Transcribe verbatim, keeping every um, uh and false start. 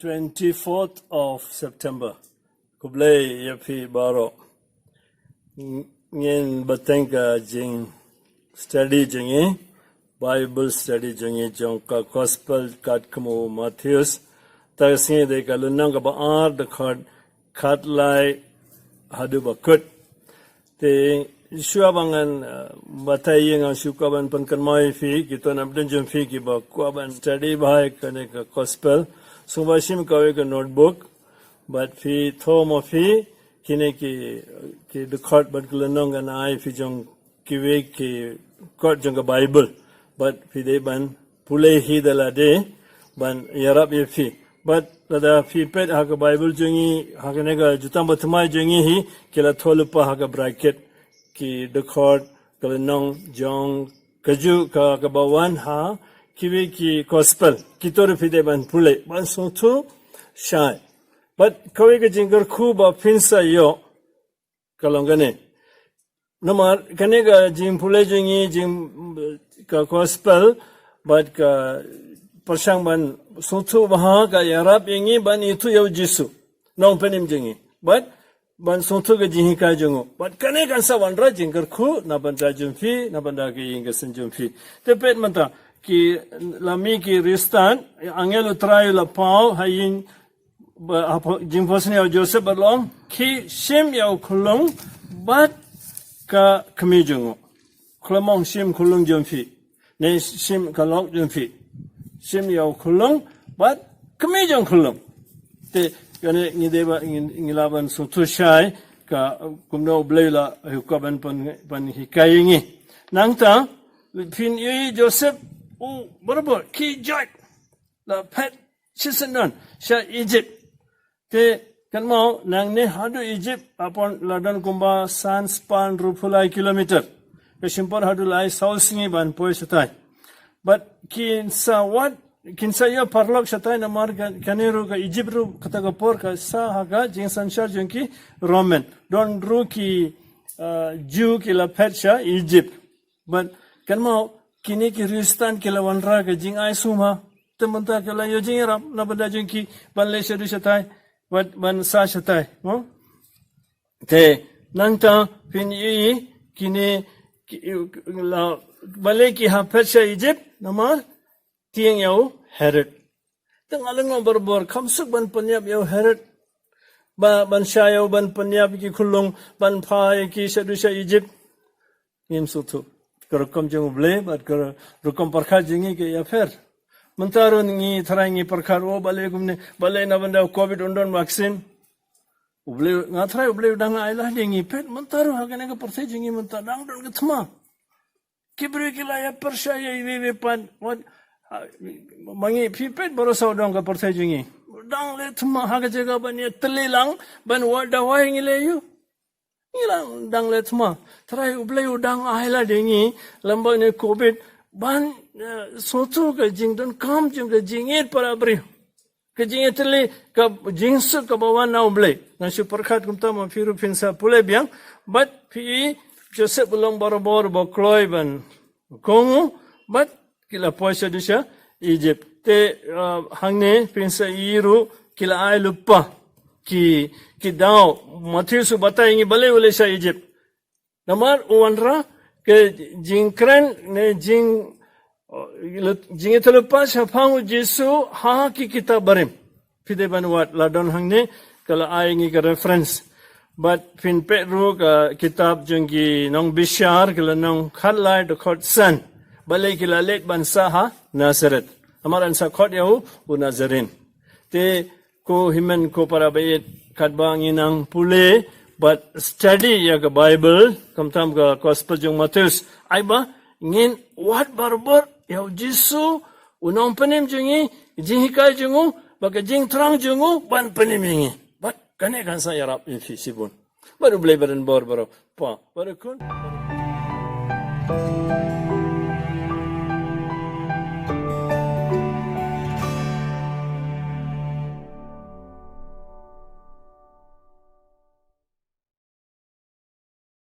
Twenty-fourth of September. Khublei ïa phi baroh. Ng- Ngin bteng ka jing study jong ngi, Bible study jong ngi jong ka Gospel katkum u Mathaios. Te ka sngi dei ka lynnong kaba ar, dkhot khatlai haduh ba kut. Te shuwa ba ngan, uh, batai ïa, ngan shu kwah ban pynkynmaw ïa phi, kito na pdeng jong phi kiba kwah ban study bha ïa kane ka Gospel. Sngewbha shim kawei ka notebook bad phi thoh ma phi kine ki, ki dkhot bad ki lynnong, ngan ai phi jong kiwei ki kot jong ka Bible. Bad phi dei ban pule hi da lade ban ïarap ïa phi. Bad lada phi peit ha ka Bible jong ngi, ha kane ka Jutang Bathymmai jong ngi hi, ki la thoh lypa ha ka bracket ki dkhot, ka lynnong jong kajuh ka, kaba wan ha kiwei ki Gospel. Kito ruh phi dei ban pule, ban sngewthuh shai. Bad kawei ka jingkyrkhu ba phin sa ïoh ka long kane. Namar kane ka jingpule jong ngi, jing, ka Gospel bad ka pyrshang ban sngewthuh bha ka ïarap ïa ngi ban ithuh ïa u Jisu, Nongpynim jong ngi, bad ban sngewthuh ka jinghikai jong u. Bad kane kan sa wanrah jingkyrkhu na bynta jong phi, na bynta ka ïing ka sem jong phi. Te peit mynta, ki la mih ki riewstad, angel u Trai u la paw ha ïing ba, ha pho-, jingphohsniew Joseph bad la ong, khie shim ïa u khunlung bad ka kmie jong u. Khlem ong shim khunlung jong phi, ne shim ka lok jong phi. Shim ïa u khunlung bad kmie jong khunlung. Te kane ngi dei ba ngi, ngi lah ban sngewthuh shai ka, kumno U Blei u la, u kwah ban, ban, ban hikai ïa ngi. Nangta phin ïohi Joseph u barabor khie joit, la phet shisyndon sha Egypt. Te kynmaw, nangne haduh Egypt, apon la don kumba san spah hynriewphew lai kilometer. Ka shim por haduh lai saw sngi ban poi shatai. Bad kin sa wad, kin sa ïoh paralok shatai, namar ka, kane ruh ka Egypt ruh kata ka por ka sah ha ka jingsynshar jong ki Roman. Don ruh ki, uh, Jew ki la phet sha Egypt. Bad kynmaw, kine ki riewstad ki la wanrah ka jingai sumar. Te mynta ki la ïoh jingïarap na bynta jong ki ban leit shaduh shatai, ban, ban sah shatai, mo? Te nangta phin ïohi kine ki, la, balei ki hap phet sha Egypt, namar tieng ïa u Herod. Te nga lyngngoh barabor, kham suk ban pynïap ïa u Herod, ba ban shah ïa u, ban pynïap ïa ki khunlung, ban phah ïa ki shaduh sha Egypt. Ngim sngewthuh. Ka rukom jong U Blei bad ka rukom pyrkhat jong ngi ka ïapher. Mynta ruh ngi tharai ngi pyrkhat, o, balei kumne, balei na bynta u Covid un don vaccine. U Blei, nga tharai U Blei u dang ai lad ïa ngi. Peit mynta ruh ha kane ka pyrthei jong ngi mynta dang don ka thma. Ki briew ki la ïa pyrshah ïa iwei iwei pat. Wat, ha, ma ngi, phi peit baroh sawdong ka pyrthei jong ngi. Dang leh thma ha ka jaka ban ïa tylli lang, ban wad dawai, ngi leh aiu? Ngi la dang leh thma. Tharai U Blei u dang ai lad ïa ngi lem bad kane Covid ban, eh, sngewthuh ka jingdonkam jong ka jingïeit para briew. Ka jingïatylli, ka jingsuk kaba wan na U Blei. Ngan shu pyrkhat kumta, ma phi ruh phin sa pule biang. Bad phi, Joseph u long barabor ba kloi ban kohnguh, bad ki la poi shaduh sha Egypt. Te, uh, hangne phin sa ïohi ruh ki la ai lypa. Ki, ki daw, Mathaios u batai ïa ngi balei u leit sha Egypt. Namar u wanrah ka jingkren ne jing, uh, jingïatylli lypa shaphang u Jisu ha ki kitab barim. Phi dei ban wad, la don hangne, ka la ai ïa ngi ka reference. Bad phin peit ruh ka kitab jong ki Nongbishar, ka lynnong khatlai, dkhot san. Balei ki la leit ban sah ha Nazareth. Namar yn sa khot ïa u, u Nazarene. Te ko hynmen ko para baieit, katba ngi nang pule bad study ïa ka Bible, khamtam ka Gospel jong Mathaios, ai ba ngin wad barabor ïa u Jisu, u Nongpynim jong ngi, jinghikai jong u, bad ka jingthrang jong u ban pynim ïa ngi. Bad kane kan sa ïarap ïa phi shibun. Bad U Blei un don bor baroh. Pa, bad U Khun.